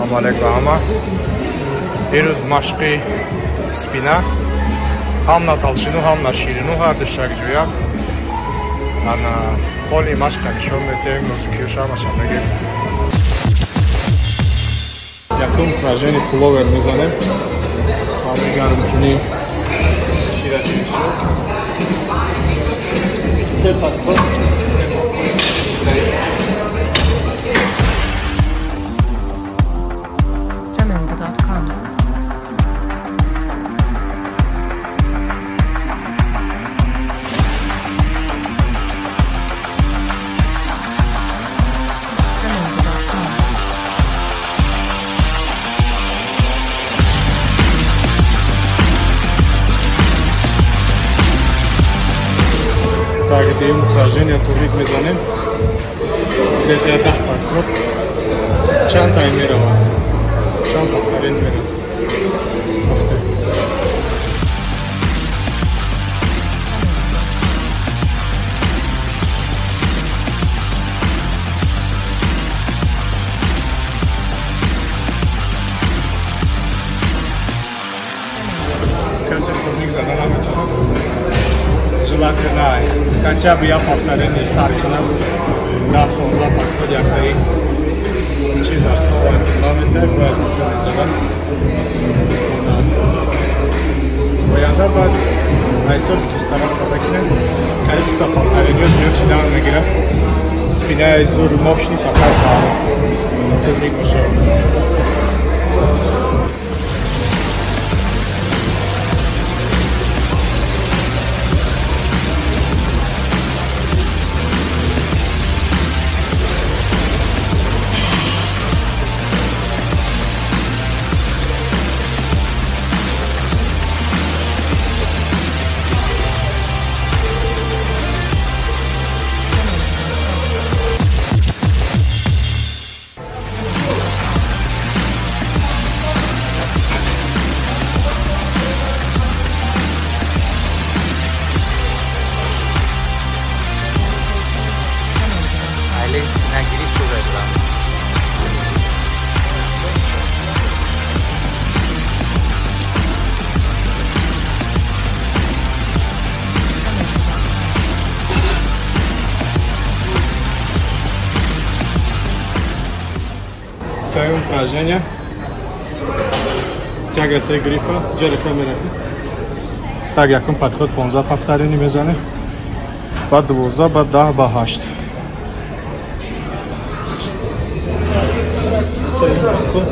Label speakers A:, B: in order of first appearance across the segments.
A: Салому алейкум ҳама. Ирӯз машқи спина ҳам на талчину ҳам на ширину ҳар ду шакҷӯя. Ана ҳоли машқа нишон метиҳем, нозукиёша ҳамаша мегем. Якум упражнение пуловер мезанем. Ҳамаи гармкунӣ ширачи мешавад. Се подход.
B: Jamendo.com. Jamendo.com.
A: Так, дуюм упражнение турник мезанем. Где-то 10 подход. Чанд тай меравад? Чанд повторен меравад? Повтор. Касе турник зада наметавонад. Желательно хотя бы я повторение сар кунам. 10-15 подход яктаи чиз основа фундамента бояд задан. Оянда бояд ҳисоби ки стараться бикунем, количество повторения зиёд шидан мегирад. Спинаи зур мощный фақат турник мешавад. Сеюм упражнение. Тяга Т грифа, ҷари камера. Так, якум подход 15 повторений мезанем. Баъд 12, баъд 10, баъд 8. Сеюм подход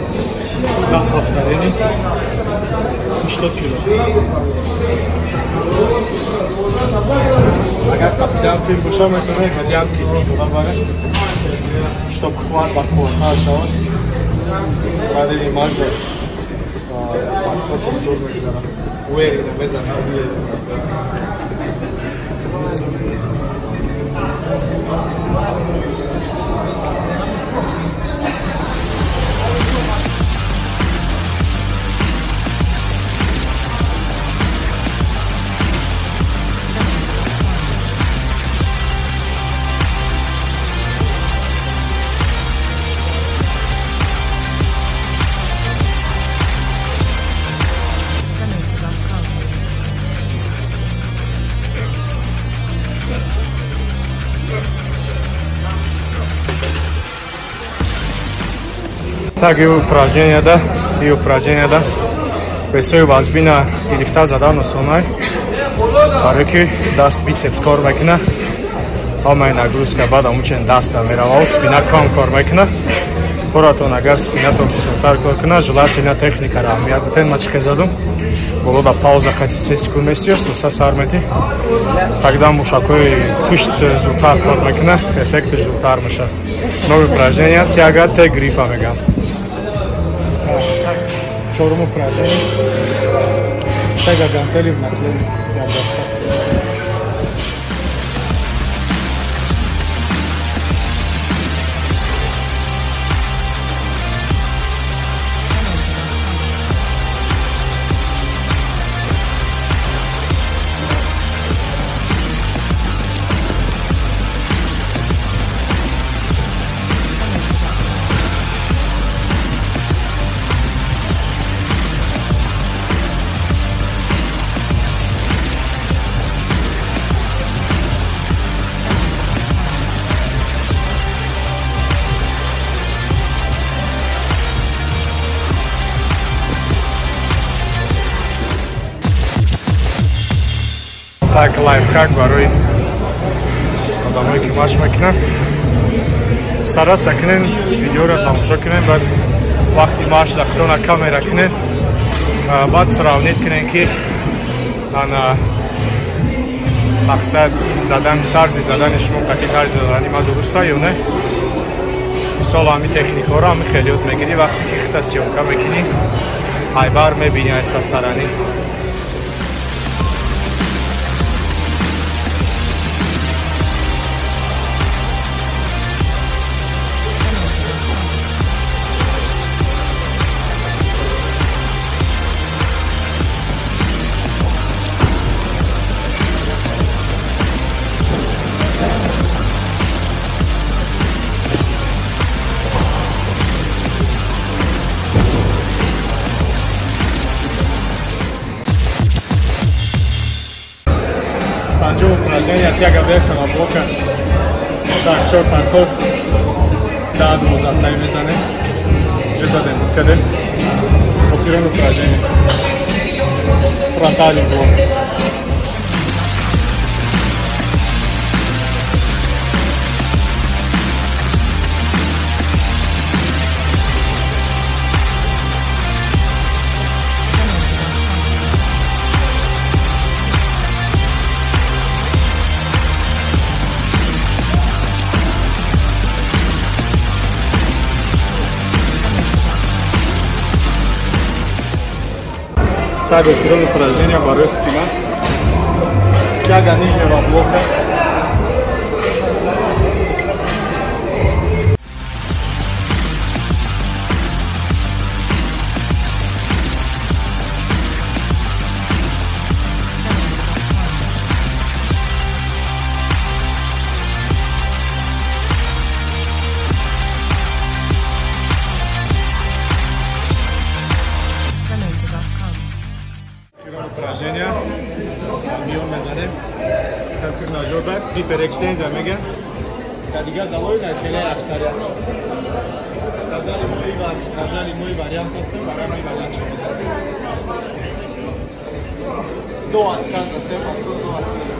A: 10 повторений. 80 кило. Агар қапидам тим боша, метавонем ҳадиям истифода барем, чтоб хват ба қувваттар шавад. Баъди машқ подход зур мегузарам. Уверенно мезанам. Так, и упражненияда, и упражненияда весои вазбина гирифта задан осонай, барое ки даст бицепс кор мекуна, ҳамаи нагрузка баъд амучен даста мерава, спина кам кор мекуна. Хоратон агар спинатон бисёртар кор куна, желательно техникаро аҳамият битен. Ма чӣ хел задум? Боло да пауза қати 3 секунд местиё, суса сар мети. Тогда мушакҳои пушт зудтар кор мекуна, эффектиш зудтар мешавад. Новое упражнение тяга Т грифа мегам. Чорум упражнение. Тяга гантели в наклоне. Так лайфхак барои одамое ки машқ мекунанд. Стараться кунен, видеоро тамошо кунен, баъд вақти машқ дақтона камера кунен, баъд сравнить кунен ки ана мақсад задан, тарзи задани шумо қати тарзи задани ма дуруста ё не. Мисол ҳами техникаҳоро ҳами хеле ёд мегирӣ вақте ки хита съёмка мекунӣ, айбар мебинӣ аста сарани. Упражнения тяга верхнего блока. Так, чор партов да двузаттай мезанем. Уже задем кадем. Охирон упражнение. Фронтальный блок. Так, охирон упражнения барои спина. Тяга нижнего блока. Упражнения миён мезанем, тренажёрда гиперэкстензия мегӯянд. Дар дигар залои дар хеле аксарият дар зали мои вариант ҳастем, барои мои вариант шо мезанем. До отказа, се повтор до отказа.